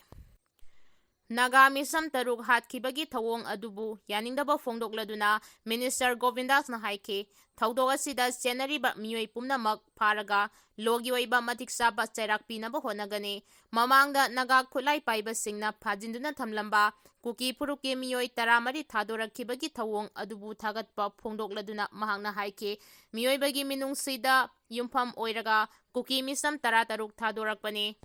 ꯅꯥꯒꯥ ꯃꯤꯁꯝ ꯇꯔꯨꯛ ꯍꯥꯠꯈꯤꯕꯒꯤ ꯊꯧꯑꯣꯡ ꯑꯗꯨꯕꯨ ꯌꯥꯅꯤꯡꯗꯕ ꯐꯣꯡꯗꯣꯛꯂꯗꯨꯅ minister ꯒꯣꯕꯤꯟꯗꯥꯁꯅ ꯍꯥꯏꯈꯤ, ꯊꯧꯗꯣꯛ ꯑꯁꯤꯗ ꯆꯦꯟꯅꯔꯤꯕ ꯃꯤꯑꯣꯏ ꯄꯨꯝꯅꯃꯛ ꯐꯥꯔꯒ lawꯒꯤ ꯑꯣꯏꯕ ꯃꯇꯤꯛ ꯆꯥꯕ ꯆꯩꯔꯥꯛ ꯄꯤꯅꯕ ꯍꯣꯠꯅꯒꯅꯤ꯫ ꯃꯃꯥꯡꯗ ꯅꯥꯒꯥ ꯈꯨꯠꯂꯥꯏ ꯄꯥꯏꯕꯁꯤꯡꯅ ꯐꯥꯖꯤꯟꯗꯨꯅ ꯊꯝꯂꯝꯕ ꯀꯨꯀꯤ ꯐꯨꯔꯨꯞꯀꯤ ꯃꯤꯑꯣꯏ ꯇꯔꯥꯃꯔꯤ ꯊꯥꯗꯣꯔꯛꯈꯤꯕꯒꯤ ꯊꯧꯑꯣꯡ ꯑꯗꯨꯕꯨ ꯊꯥꯒꯠꯄ ꯐꯣꯡꯗꯣꯛꯂꯗꯨꯅ ꯃꯍꯥꯛꯅ ꯍꯥꯏꯈꯤ, ꯃꯤꯑꯣꯏꯕꯒꯤ ꯃꯤꯅꯨꯡꯁꯤꯗ ꯌꯨꯝꯐꯝ ꯑꯣꯏꯔꯒ ꯀꯨꯀꯤ ꯃꯤꯁꯝ ꯇꯔꯥꯇꯔꯨꯛ ꯊꯥꯗꯣꯔꯛꯄꯅꯤ꯫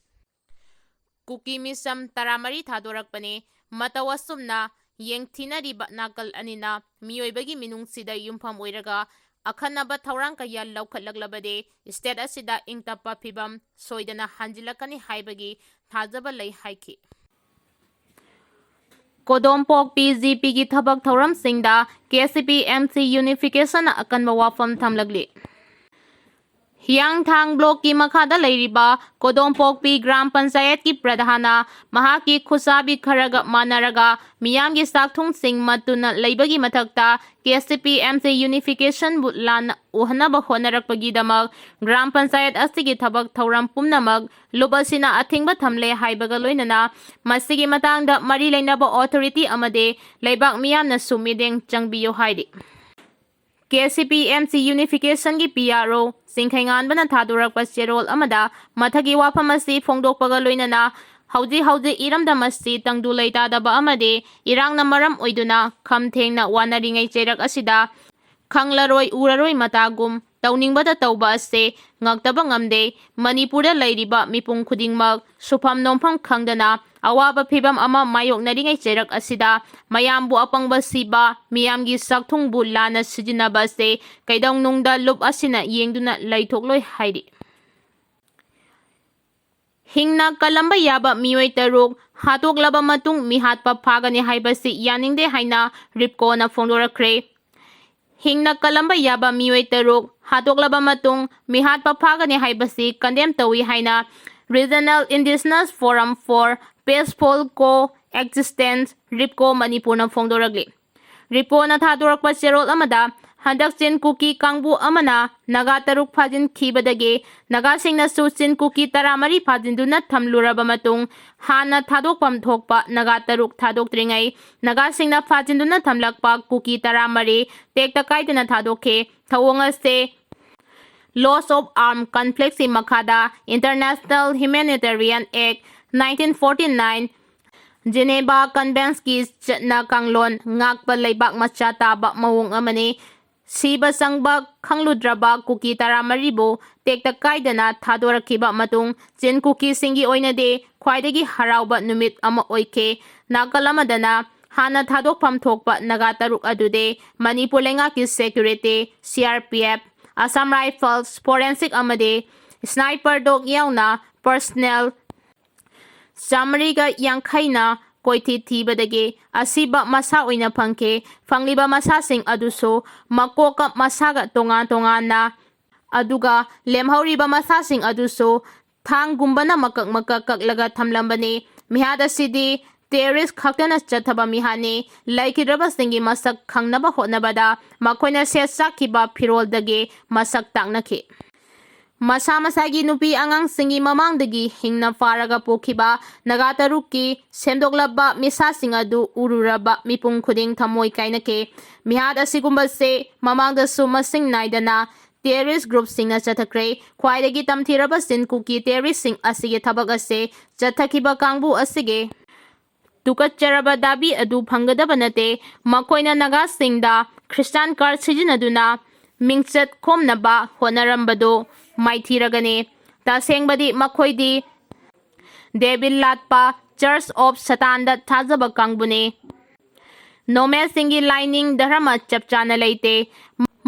ꯀꯨꯀꯤ ꯃꯤꯁꯝ ꯇꯔꯥꯃꯔꯤ ꯊꯥꯗꯣꯔꯛꯄꯅꯤ꯫ ꯃꯇꯧ ꯑꯁꯨꯝꯅ ꯌꯦꯡꯊꯤꯅꯔꯤꯕ ꯅꯥꯀꯜ ꯑꯅꯤꯅ ꯃꯤꯑꯣꯏꯕꯒꯤ ꯃꯤꯅꯨꯡꯁꯤꯗ ꯌꯨꯝꯐꯝ ꯑꯣꯏꯔꯒ ꯑꯈꯟꯅꯕ ꯊꯧꯔꯥꯡ ꯀꯌꯥ ꯂꯧꯈꯠꯂꯛꯂꯕꯗꯤ state ꯑꯁꯤꯗ ꯏꯪ ꯇꯞꯄ ꯐꯤꯕꯝ ꯁꯣꯏꯗꯅ ꯍꯟꯖꯤꯜꯂꯛꯀꯅꯤ ꯍꯥꯏꯕꯒꯤ ꯊꯥꯖꯕ ꯂꯩ ꯍꯥꯏꯈꯤ꯫ ꯀꯣꯗꯣꯝꯄꯣꯛꯄꯤ ꯖꯤꯄꯤꯒꯤ ꯊꯕꯛ ꯊꯧꯔꯝꯁꯤꯡꯗ K C P M C ꯌꯨꯅꯤꯐꯤꯀꯦꯁꯟꯅ ꯑꯀꯟꯕ ꯋꯥꯐꯝ ꯊꯝꯂꯛꯂꯤ꯫ ꯍꯤꯌꯥꯡꯊꯥꯡ ꯕ꯭ꯂꯣꯛꯀꯤ ꯃꯈꯥꯗ ꯂꯩꯔꯤꯕ ꯀꯣꯗꯣꯝꯄꯣꯛꯄꯤ ꯒ꯭ꯔꯥꯝ ꯄꯟꯆꯥꯌꯠꯀꯤ ꯄ꯭ꯔꯙꯥꯟꯅ ꯃꯍꯥꯛꯀꯤ ꯈꯨꯠꯁꯥꯕꯤ ꯈꯔꯒ ꯃꯥꯟꯅꯔꯒ ꯃꯤꯌꯥꯝꯒꯤ ꯆꯥꯛꯊꯨꯡꯁꯤꯡ ꯃꯠꯇꯨꯅ ꯂꯩꯕꯒꯤ ꯃꯊꯛꯇ K C P M C ꯌꯨꯅꯤꯐꯤꯀꯦꯁꯟꯕꯨ ꯂꯥꯟꯅ ꯎꯍꯟꯅꯕ ꯍꯣꯠꯅꯔꯛꯄꯒꯤꯗꯃꯛ ꯒ꯭ꯔꯥꯝ ꯄꯟꯆꯥꯌꯠ ꯑꯁꯤꯒꯤ ꯊꯕꯛ ꯊꯧꯔꯝ ꯄꯨꯝꯅꯃꯛ ꯂꯨꯞ ꯑꯁꯤꯅ ꯑꯊꯤꯡꯕ ꯊꯝꯂꯦ ꯍꯥꯏꯕꯒ ꯂꯣꯏꯅꯅ ꯃꯁꯤꯒꯤ ꯃꯇꯥꯡꯗ ꯃꯔꯤ ꯂꯩꯅꯕ ꯑꯣꯊꯣꯔꯤꯇꯤ ꯑꯃꯗꯤ ꯂꯩꯕꯥꯛ ꯃꯤꯌꯥꯝꯅꯁꯨ ꯃꯤꯠꯌꯦꯡ ꯆꯪꯕꯤꯌꯨ ꯍꯥꯏꯔꯤ꯫ K C P M C ꯌꯨꯅꯤꯐꯤꯀꯦꯁꯟꯒꯤ P R ꯑꯣ ꯆꯤꯡꯈꯩꯉꯥꯟꯕꯅ ꯊꯥꯗꯣꯔꯛꯄ ꯆꯦꯔꯣꯜ ꯑꯃꯗ ꯃꯊꯛꯀꯤ ꯋꯥꯐꯝ ꯑꯁꯤ ꯐꯣꯡꯗꯣꯛꯄꯒ ꯂꯣꯏꯅꯅ ꯍꯧꯖꯤꯛ ꯍꯧꯖꯤꯛ ꯏꯔꯝꯗꯝ ꯑꯁꯤ ꯇꯪꯗꯨ ꯂꯩꯇꯥꯗꯕ ꯑꯃꯗꯤ ꯏꯔꯥꯡꯅ ꯃꯔꯝ ꯑꯣꯏꯗꯨꯅ ꯈꯝ ꯊꯦꯡꯅ ꯋꯥꯅꯔꯤꯉꯩ ꯆꯩꯔꯛ ꯑꯁꯤꯗ ꯈꯪꯂꯔꯣꯏ ꯎꯔꯔꯣꯏ ꯃꯇꯥꯒꯨꯝ ꯇꯧꯅꯤꯡꯕꯗ ꯇꯧꯕ ꯑꯁꯦ ꯉꯛꯇꯕ ꯉꯝꯗꯦ꯫ ꯃꯅꯤꯄꯨꯔꯗ ꯂꯩꯔꯤꯕ ꯃꯤꯄꯨꯝ ꯈꯨꯗꯤꯡꯃꯛ ꯁꯨꯐꯝ ꯅꯣꯝꯐꯝ ꯈꯪꯗꯅ ꯑꯋꯥꯕ ꯐꯤꯕꯝ ꯑꯃ ꯃꯥꯌꯣꯛꯅꯔꯤꯉꯩ ꯆꯩꯔꯛ ꯑꯁꯤꯗ ꯃꯌꯥꯝꯕꯨ ꯑꯄꯪꯕ ꯁꯤꯕ, ꯃꯤꯌꯥꯝꯒꯤ ꯆꯥꯛꯊꯨꯡꯕꯨ ꯂꯥꯟꯅ ꯁꯤꯖꯤꯟꯅꯕ ꯑꯁꯦ ꯀꯩꯗꯧꯅꯨꯡꯗ ꯂꯨꯞ ꯑꯁꯤꯅ ꯌꯦꯡꯗꯨꯅ ꯂꯩꯊꯣꯛꯂꯣꯏ ꯍꯥꯏꯔꯤ꯫ ꯍꯤꯡꯅ ꯀꯜꯂꯝꯕ ꯌꯥꯕ ꯃꯤꯑꯣꯏ ꯇꯔꯨꯛ ꯍꯥꯠꯇꯣꯛꯂꯕ ꯃꯇꯨꯡ ꯃꯤꯍꯥꯠꯄ ꯐꯥꯒꯅꯤ ꯍꯥꯏꯕꯁꯤ ꯌꯥꯅꯤꯡꯗꯦ ꯍꯥꯏꯅ ꯔꯤꯞꯀꯣꯅ ꯐꯣꯡꯗꯣꯔꯛꯈ꯭ꯔꯦ꯫ ꯍꯤꯡꯅ ꯀꯜꯂꯝꯕ ꯌꯥꯕ ꯃꯤꯑꯣꯏ ꯇꯔꯨꯛ ꯍꯥꯠꯇꯣꯛꯂꯕ ꯃꯇꯨꯡ ꯃꯤꯍꯥꯠꯄ ꯐꯥꯒꯅꯤ ꯍꯥꯏꯕꯁꯤ condemn ꯇꯧꯏ ꯍꯥꯏꯅ Regional Indigenous Forum for Peaceful Coexistence, Repco ꯃꯅꯤꯄꯨꯔꯅ ꯐꯣꯡꯗꯣꯔꯛꯂꯤ꯫ ꯔꯤꯞꯀꯣꯅ ꯊꯥꯗꯣꯔꯛꯄ ꯆꯦꯔꯣꯜ ꯑꯃꯗ ꯍꯟꯗꯛ ꯆꯤꯟ ꯀꯨꯀꯤ ꯀꯥꯡꯕꯨ ꯑꯃꯅ ꯅꯥꯒꯥ ꯇꯔꯨꯛ ꯐꯥꯖꯤꯟꯈꯤꯕꯗꯒꯤ ꯅꯥꯒꯥꯁꯤꯡꯅꯁꯨ ꯆꯤꯟ ꯀꯨꯀꯤ ꯇꯔꯥꯃꯔꯤ ꯐꯥꯖꯤꯟꯗꯨꯅ ꯊꯝꯂꯨꯔꯕ ꯃꯇꯨꯡ ꯍꯥꯟꯅ ꯊꯥꯗꯣꯛꯐꯝ ꯊꯣꯛꯄ ꯅꯥꯒꯥ ꯇꯔꯨꯛ ꯊꯥꯗꯣꯛꯇ꯭ꯔꯤꯉꯩ ꯅꯥꯒꯥꯁꯤꯡꯅ ꯐꯥꯖꯤꯟꯗꯨꯅ ꯊꯝꯂꯛꯄ ꯀꯨꯀꯤ ꯇꯔꯥꯃꯔꯤ ꯇꯦꯛꯇ ꯀꯥꯏꯗꯅ ꯊꯥꯗꯣꯛꯈꯤ꯫ ꯊꯧꯑꯣꯡ ꯑꯁꯦ Loss of Armed Conflictꯀꯤ ꯃꯈꯥꯗ International Humanitarian Act nineteen forty nine, Geneva Conventionꯀꯤ ꯆꯠꯅ ꯀꯥꯡꯂꯣꯟ ꯉꯥꯛꯄ ꯂꯩꯕꯥꯛ ꯃꯆꯥ ꯇꯥꯕ ꯃꯑꯣꯡ ꯑꯃꯅꯤ꯫ ꯁꯤꯕ ꯆꯪꯕ ꯈꯪꯂꯨꯗ꯭ꯔꯕ ꯀꯨꯀꯤ ꯇꯔꯥꯃꯔꯤꯕꯨ ꯇꯦꯛꯇ ꯀꯥꯏꯗꯅ ꯊꯥꯗꯣꯔꯛꯈꯤꯕ ꯃꯇꯨꯡ ꯆꯤꯟ ꯀꯨꯀꯤꯁꯤꯡꯒꯤ ꯑꯣꯏꯅꯗꯤ ꯈ꯭ꯋꯥꯏꯗꯒꯤ ꯍꯔꯥꯎꯕ ꯅꯨꯃꯤꯠ ꯑꯃ ꯑꯣꯏꯈꯤ꯫ ꯅꯥꯀꯜ ꯑꯃꯗꯅ ꯍꯥꯟꯅ ꯊꯥꯗꯣꯛꯐꯝ ꯊꯣꯛꯄ ꯅꯥꯒꯥ ꯇꯔꯨꯛ ꯑꯗꯨꯗꯤ ꯃꯅꯤꯄꯨꯔ ꯂꯩꯉꯥꯛꯀꯤ security, C R P F, Assam rifles, forensic ꯑꯃꯗꯤ ꯁ꯭ꯅꯥꯏꯄꯔ ꯗꯣꯒ ꯌꯥꯎꯅ ꯄꯔꯁꯅꯦꯜ ꯆꯥꯃꯔꯤꯒ ꯌꯥꯡꯈꯩꯅ ꯀꯣꯏꯊꯤ ꯊꯤꯕꯗꯒꯤ ꯑꯁꯤꯕ ꯃꯁꯥ ꯑꯣꯏꯅ ꯐꯪꯈꯤ꯫ ꯐꯪꯂꯤꯕ ꯃꯁꯥꯁꯤꯡ ꯑꯗꯨꯁꯨ ꯃꯀꯣꯛꯀ ꯃꯁꯥꯒ ꯇꯣꯉꯥꯟ ꯇꯣꯉꯥꯟꯅ, ꯑꯗꯨꯒ ꯂꯦꯝꯍꯧꯔꯤꯕ ꯃꯁꯥꯁꯤꯡ ꯑꯗꯨꯁꯨ ꯊꯥꯡꯒꯨꯝꯕꯅ ꯃꯀꯛ ꯃꯀꯛ ꯀꯛꯂꯒ ꯊꯝꯂꯝꯕꯅꯤ꯫ ꯃꯤꯍꯥꯠ ꯑꯁꯤꯗꯤ ꯇꯦꯔꯣꯔꯤꯁ ꯈꯛꯇꯅ ꯆꯠꯊꯕ ꯃꯤꯍꯥꯠꯅꯤ꯫ ꯂꯩꯈꯤꯗ꯭ꯔꯕꯁꯤꯡꯒꯤ ꯃꯁꯛ ꯈꯪꯅꯕ ꯍꯣꯠꯅꯕꯗ ꯃꯈꯣꯏꯅ ꯁꯦꯠ ꯆꯥꯈꯤꯕ ꯐꯤꯔꯣꯜꯗꯒꯤ ꯃꯁꯛ ꯇꯥꯛꯅꯈꯤ꯫ ꯃꯁꯥ ꯃꯁꯥꯒꯤ ꯅꯨꯄꯤ ꯑꯉꯥꯡꯁꯤꯡꯒꯤ ꯃꯃꯥꯡꯗꯒꯤ ꯍꯤꯡꯅ ꯐꯥꯔꯒ ꯄꯣꯛꯈꯤꯕ ꯅꯥꯒꯥ ꯇꯔꯨꯛꯀꯤ ꯁꯦꯝꯗꯣꯛꯂꯕ ꯃꯤꯁꯥꯁꯤꯡ ꯑꯗꯨ ꯎꯔꯨꯔꯕ ꯃꯤꯄꯨꯝ ꯈꯨꯗꯤꯡ ꯊꯃꯣꯏ ꯀꯥꯏꯅꯈꯤ꯫ ꯃꯤꯍꯥꯠ ꯑꯁꯤꯒꯨꯝꯕꯁꯦ ꯃꯃꯥꯡꯗꯁꯨ ꯃꯁꯤꯡ ꯅꯥꯏꯗꯅ ꯇꯦꯔꯣꯔꯤꯁ ꯒ꯭ꯔꯨꯞꯁꯤꯡꯅ ꯆꯠꯊꯈ꯭ꯔꯦ꯫ ꯈ꯭ꯋꯥꯏꯗꯒꯤ ꯇꯝꯊꯤꯔꯕ ꯆꯤꯟ ꯀꯨꯀꯤ ꯇꯦꯔꯣꯔꯤꯁꯁꯤꯡ ꯑꯁꯤꯒꯤ ꯊꯕꯛ ꯑꯁꯦ ꯆꯠꯊꯈꯤꯕ ꯀꯥꯡꯕꯨ ꯑꯁꯤꯒꯤ ꯇꯨꯀꯠꯆꯔꯕ ꯗꯥꯕꯤ ꯑꯗꯨ ꯐꯪꯒꯗꯕ ꯅꯠꯇꯦ꯫ ꯃꯈꯣꯏꯅ ꯅꯥꯒꯥꯁꯤꯡꯗ ꯈ꯭ꯔꯤꯁꯇꯥꯟ ꯀꯥꯔꯗ ꯁꯤꯖꯤꯟꯅꯗꯨꯅ ꯃꯤꯡꯆꯠ ꯈꯣꯝꯅꯕ ꯍꯣꯠꯅꯔꯝꯕꯗꯨ ꯃꯥꯏꯊꯤꯔꯒꯅꯤ꯫ ꯇꯁꯦꯡꯕꯗꯤ ꯃꯈꯣꯏꯗꯤ ꯗꯦꯕꯤꯜ ꯂꯥꯠꯄ, ꯆꯔꯆ ꯑꯣꯐ ꯁꯇꯥꯟꯗ ꯊꯥꯖꯕ ꯀꯥꯡꯕꯨꯅꯤ꯫ ꯅꯣꯃꯦꯗꯁꯤꯡꯒꯤ ꯂꯥꯏꯅꯤꯡ ꯙꯔꯃ ꯆꯞ ꯆꯥꯅ ꯂꯩꯇꯦ꯫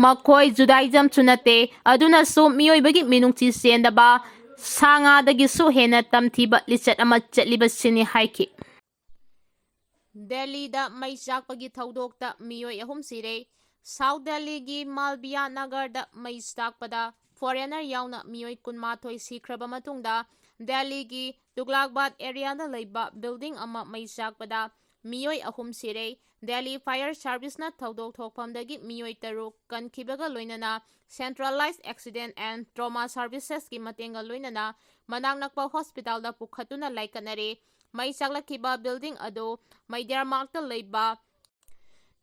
ꯃꯈꯣꯏ ꯖꯨꯗꯥꯏꯖꯝꯁꯨ ꯅꯠꯇꯦ꯫ ꯑꯗꯨꯅꯁꯨ ꯃꯤꯑꯣꯏꯕꯒꯤ ꯃꯤꯅꯨꯡꯁꯤ ꯆꯦꯟꯗꯕ, ꯁꯥ ꯉꯥꯗꯒꯤꯁꯨ ꯍꯦꯟꯅ ꯇꯝꯊꯤꯕ ꯂꯤꯆꯠ ꯑꯃ ꯆꯠꯂꯤꯕꯁꯤꯅꯤ ꯍꯥꯏꯈꯤ꯫ ꯗꯦꯜꯂꯤꯗ ꯃꯩ ꯆꯥꯛꯄꯒꯤ ꯊꯧꯗꯣꯛꯇ ꯃꯤꯑꯣꯏ ꯑꯍꯨꯝ ꯁꯤꯔꯦ꯫ ꯁꯥꯎꯠ ꯗꯦꯜꯂꯤꯒꯤ ꯃꯥꯜꯕꯤꯌꯥ ꯅꯒꯔꯗ ꯃꯩ ꯆꯥꯛꯄꯗ ꯐꯣꯔꯦꯅꯔ ꯌꯥꯎꯅ ꯃꯤꯑꯣꯏ ꯀꯨꯟꯃꯥꯊꯣꯏ ꯁꯤꯈ꯭ꯔꯕ ꯃꯇꯨꯡꯗ, ꯗꯦꯜꯂꯤꯒꯤ ꯇꯨꯒ꯭ꯂꯥꯛꯕꯥꯗ ꯑꯦꯔꯤꯌꯥꯗ ꯂꯩꯕ ꯕꯤꯜꯗꯤꯡ ꯑꯃ ꯃꯩ ꯆꯥꯛꯄꯗ ꯃꯤꯑꯣꯏ ꯑꯍꯨꯝ ꯁꯤꯔꯦ꯫ ꯗꯦꯜꯂꯤ ꯐꯥꯌꯔ ꯁꯥꯔꯚꯤꯁꯅ ꯊꯧꯗꯣꯛ ꯊꯣꯛꯐꯝꯗꯒꯤ ꯃꯤꯑꯣꯏ ꯇꯔꯨꯛ ꯀꯟꯈꯤꯕꯒ ꯂꯣꯏꯅꯅ ꯁꯦꯟꯇ꯭ꯔꯦꯂꯥꯏꯖ ꯑꯦꯛꯁꯤꯗꯦꯟ ꯑꯦꯟ ꯇ꯭ꯔꯣꯃꯥ ꯁꯥꯔꯚꯤꯁꯦꯁꯀꯤ ꯃꯇꯦꯡꯒ ꯂꯣꯏꯅꯅ ꯃꯅꯥꯛ ꯅꯛꯄ ꯍꯣꯁꯄꯤꯇꯥꯜꯗ ꯄꯨꯈꯠꯇꯨꯅ ꯂꯥꯏꯀꯠꯅꯔꯦ꯫ ꯃꯩ ꯆꯥꯛꯂꯛꯈꯤꯕ ꯕꯤꯜꯗꯤꯡ ꯑꯗꯨ ꯃꯩꯗ꯭ꯌꯥꯔ ꯃꯥꯔꯛꯇ ꯂꯩꯕ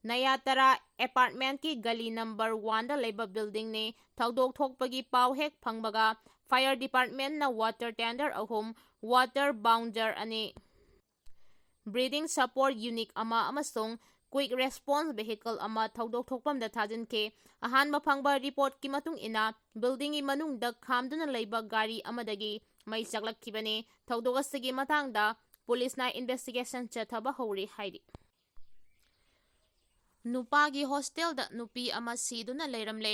ꯅꯌꯥꯇꯔꯥ ꯑꯦꯄꯥꯔꯠꯃꯦꯟꯠꯀꯤ ꯒꯂꯤ ꯅꯝꯕꯔ ꯋꯥꯟꯗ ꯂꯩꯕ ꯕꯤꯜꯗꯤꯡꯅꯤ꯫ ꯊꯧꯗꯣꯛ ꯊꯣꯛꯄꯒꯤ ꯄꯥꯎ ꯍꯦꯛ ꯐꯪꯕꯒ ꯐꯥꯌꯔ ꯗꯤꯄꯥꯔꯠꯃꯦꯟꯠꯅ ꯋꯥꯇꯔ ꯇꯦꯟꯗꯔ ꯑꯍꯨꯝ, ꯋꯥꯇꯔ ꯕꯥꯎꯟꯖꯔ ꯑꯅꯤ, ꯕ꯭ꯔꯤꯗꯤꯡ ꯁꯄꯣꯔꯠ ꯌꯨꯅꯤꯠ ꯑꯃ ꯑꯃꯁꯨꯡ ꯀ꯭ꯋꯤꯛ ꯔꯦꯁꯄꯣꯟꯁ ꯚꯦꯍꯤꯀꯜ ꯑꯃ ꯊꯧꯗꯣꯛ ꯊꯣꯛꯐꯝꯗ ꯊꯥꯖꯤꯟꯈꯤ꯫ ꯑꯍꯥꯟꯕ ꯐꯪꯕ ꯔꯤꯄꯣꯔꯠꯀꯤ ꯃꯇꯨꯡ ꯏꯟꯅ, ꯕꯤꯜꯗꯤꯡꯒꯤ ꯃꯅꯨꯡꯗ ꯈꯥꯝꯗꯨꯅ ꯂꯩꯕ ꯒꯥꯔꯤ ꯑꯃꯗꯒꯤ ꯃꯩ ꯆꯥꯛꯂꯛꯈꯤꯕꯅꯤ꯫ ꯊꯧꯗꯣꯛ ꯑꯁꯤꯒꯤ ꯃꯇꯥꯡꯗ ꯄꯨꯂꯤꯁꯅ ꯏꯟꯚꯦꯁꯇꯤꯒꯦꯁꯟ ꯆꯠꯊꯕ ꯍꯧꯔꯤ ꯍꯥꯏꯔꯤ꯫ ꯅꯨꯄꯥꯒꯤ ꯍꯣꯁꯇꯦꯜꯗ ꯅꯨꯄꯤ ꯑꯃ ꯁꯤꯗꯨꯅ ꯂꯩꯔꯝꯂꯦ꯫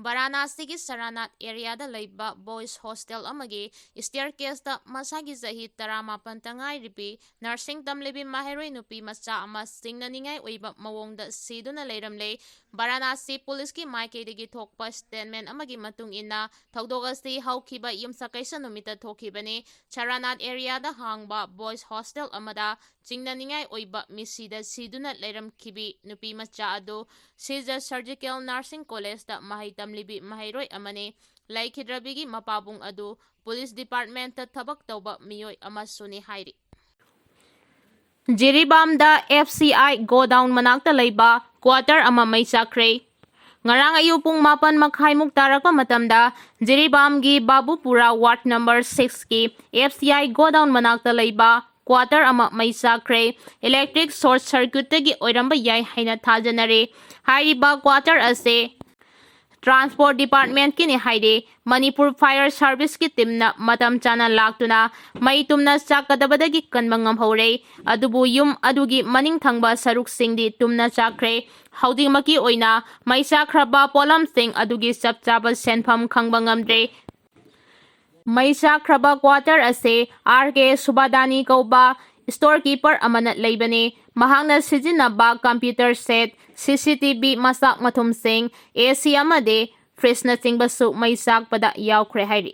ꯚꯥꯔꯥꯅꯥꯁꯤꯒꯤ ꯁꯔꯥꯅꯥꯊ ꯑꯦꯔꯤꯌꯥꯗ ꯂꯩꯕ ꯕꯣꯏꯁ ꯍꯣꯁꯇꯦꯜ ꯑꯃꯒꯤ ꯁ꯭ꯇꯦꯌꯔ ꯀꯦꯁꯇ ꯃꯁꯥꯒꯤ ꯆꯍꯤ ꯇꯔꯥꯃꯥꯄꯟꯇ ꯉꯥꯏꯔꯤꯕꯤ ꯅꯔꯁꯤꯡ ꯇꯝꯂꯤꯕꯤ ꯃꯍꯩꯔꯣꯏ ꯅꯨꯄꯤ ꯃꯆꯥ ꯑꯃ ꯆꯤꯡꯅꯅꯤꯡꯉꯥꯏ ꯑꯣꯏꯕ ꯃꯑꯣꯡꯗ ꯁꯤꯗꯨꯅ ꯂꯩꯔꯝꯂꯦ꯫ ꯚꯥꯔꯥꯅꯥꯁꯤ ꯄꯨꯂꯤꯁꯀꯤ ꯃꯥꯏꯀꯩꯗꯒꯤ ꯊꯣꯛꯄ ꯁ꯭ꯇꯦꯠꯃꯦꯟ ꯑꯃꯒꯤ ꯃꯇꯨꯡ ꯏꯟꯅ, ꯊꯧꯗꯣꯛ ꯑꯁꯤ ꯍꯧꯈꯤꯕ ꯌꯨꯝꯁꯀꯩꯁ ꯅꯨꯃꯤꯠꯇ ꯊꯣꯛꯈꯤꯕꯅꯤ꯫ ꯁꯔꯥꯅꯥꯊ ꯑꯦꯔꯤꯌꯥꯗ ꯍꯥꯡꯕ ꯕꯣꯏꯁ ꯍꯣꯁꯇꯦꯜ ꯑꯃꯗ ꯆꯤꯡꯅꯅꯤꯡꯉꯥꯏ ꯑꯣꯏꯕ ꯃꯤꯁꯤꯗ ꯁꯤꯗꯨꯅ ꯂꯩꯔꯝꯈꯤꯕꯤ ꯅꯨꯄꯤ ꯃꯆꯥ ꯑꯗꯨ ꯁꯤꯖ ꯁꯔꯖꯤꯀꯦꯜ ꯅꯔꯁꯤꯡ ꯀꯣꯂꯦꯖꯇ ꯃꯍꯩ ꯇꯝꯂꯤꯕꯤ ꯃꯍꯩꯔꯣꯏ ꯑꯃꯅꯤ꯫ ꯂꯩꯈꯤꯗ꯭ꯔꯕꯤꯒꯤ ꯃꯄꯥꯕꯨꯡ ꯑꯗꯨ ꯄꯨꯂꯤꯁ ꯗꯤꯄꯥꯔꯠꯃꯦꯟꯇ ꯊꯕꯛ ꯇꯧꯕ ꯃꯤꯑꯣꯏ ꯑꯃꯁꯨꯅꯤ ꯍꯥꯏꯔꯤ꯫ ꯖꯤꯔꯤꯕꯥꯝꯗ ꯑꯦꯐ ꯁꯤ ꯑꯥꯏ ꯒꯣꯗꯥꯎꯟ ꯃꯅꯥꯛꯇ ꯂꯩꯕ ꯀ꯭ꯋꯥꯇꯔ ꯑꯃ ꯃꯩ ꯆꯥꯛꯈ꯭ꯔꯦ꯫ ꯉꯔꯥꯡ ꯑꯌꯨꯛ ꯄꯨꯡ ꯃꯥꯄꯟ ꯃꯈꯥꯏꯃꯨꯛ ꯇꯥꯔꯛꯄ ꯃꯇꯝꯗ ꯖꯤꯔꯤꯕꯥꯝꯒꯤ ꯕꯥꯕꯨꯄꯨꯔꯥ ꯋꯥꯔꯗ ꯅꯝꯕꯔ ꯁꯤꯛꯁꯀꯤ ꯑꯦꯐ ꯁꯤ ꯑꯥꯏ ꯒꯣꯗꯥꯎꯟ ꯃꯅꯥꯛꯇ ꯂꯩꯕ ꯀ꯭ꯋꯥꯇꯔ ꯑꯃ ꯃꯩ ꯆꯥꯛꯈ꯭ꯔꯦ꯫ ꯏꯂꯦꯛꯇ꯭ꯔꯤꯛ ꯁꯣꯔꯠ ꯁꯔꯀ꯭ꯌꯨꯠꯇꯒꯤ ꯑꯣꯏꯔꯝꯕ ꯌꯥꯏ ꯍꯥꯏꯅ ꯊꯥꯖꯅꯔꯤ꯫ ꯍꯥꯏꯔꯤꯕ ꯀ꯭ꯋꯥꯇꯔ ꯑꯁꯤ ꯇ꯭ꯔꯥꯟꯁꯄꯣꯔꯠ ꯗꯤꯄꯥꯔꯠꯃꯦꯟꯠꯀꯤꯅꯤ ꯍꯥꯏꯔꯤ꯫ ꯃꯅꯤꯄꯨꯔ ꯐꯥꯌꯔ ꯁꯥꯔꯚꯤꯁꯀꯤ ꯇꯤꯝꯅ ꯃꯇꯝ ꯆꯥꯅ ꯂꯥꯛꯇꯨꯅ ꯃꯩ ꯇꯨꯝꯅ ꯆꯥꯛꯀꯗꯕꯗꯒꯤ ꯀꯟꯕ ꯉꯝꯍꯧꯔꯦ꯫ ꯑꯗꯨꯕꯨ ꯌꯨꯝ ꯑꯗꯨꯒꯤ ꯃꯅꯤꯡ ꯊꯪꯕ ꯁꯔꯨꯛꯁꯤꯡꯗꯤ ꯇꯨꯝꯅ ꯆꯥꯛꯈ꯭ꯔꯦ꯫ ꯍꯧꯖꯤꯛꯃꯛꯀꯤ ꯑꯣꯏꯅ ꯃꯩ ꯆꯥꯛꯈ꯭ꯔꯕ ꯄꯣꯠꯂꯝꯁꯤꯡ ꯑꯗꯨꯒꯤ ꯆꯞ ꯆꯥꯕ ꯁꯦꯟꯐꯝ ꯈꯪꯕ ꯉꯝꯗ꯭ꯔꯦ꯫ ꯃꯩ ꯆꯥꯛꯈ꯭ꯔꯕ ꯀ꯭ꯋꯥꯇꯔ ꯑꯁꯤ ꯑꯥꯔ ꯀꯦ ꯁꯨꯕꯥꯗꯥꯅꯤ ꯀꯧꯕ ꯁ꯭ꯇꯣꯔ ꯀꯤꯄꯔ ꯑꯃꯅ ꯂꯩꯕꯅꯤ꯫ ꯃꯍꯥꯛꯅ ꯁꯤꯖꯤꯟꯅꯕ ꯀꯝꯄ꯭ꯌꯨꯇꯔ ꯁꯦꯠ, ꯁꯤ ꯁꯤ ꯇꯤ ꯚꯤ ꯃꯆꯥꯛ ꯃꯊꯨꯝꯁꯤꯡ, ꯑꯦ ꯁꯤ ꯑꯃꯗꯤ ꯐ꯭ꯔꯤꯖꯅꯆꯤꯡꯕꯁꯨ ꯃꯩ ꯆꯥꯛꯄꯗ ꯌꯥꯎꯈ꯭ꯔꯦ ꯍꯥꯏꯔꯤ꯫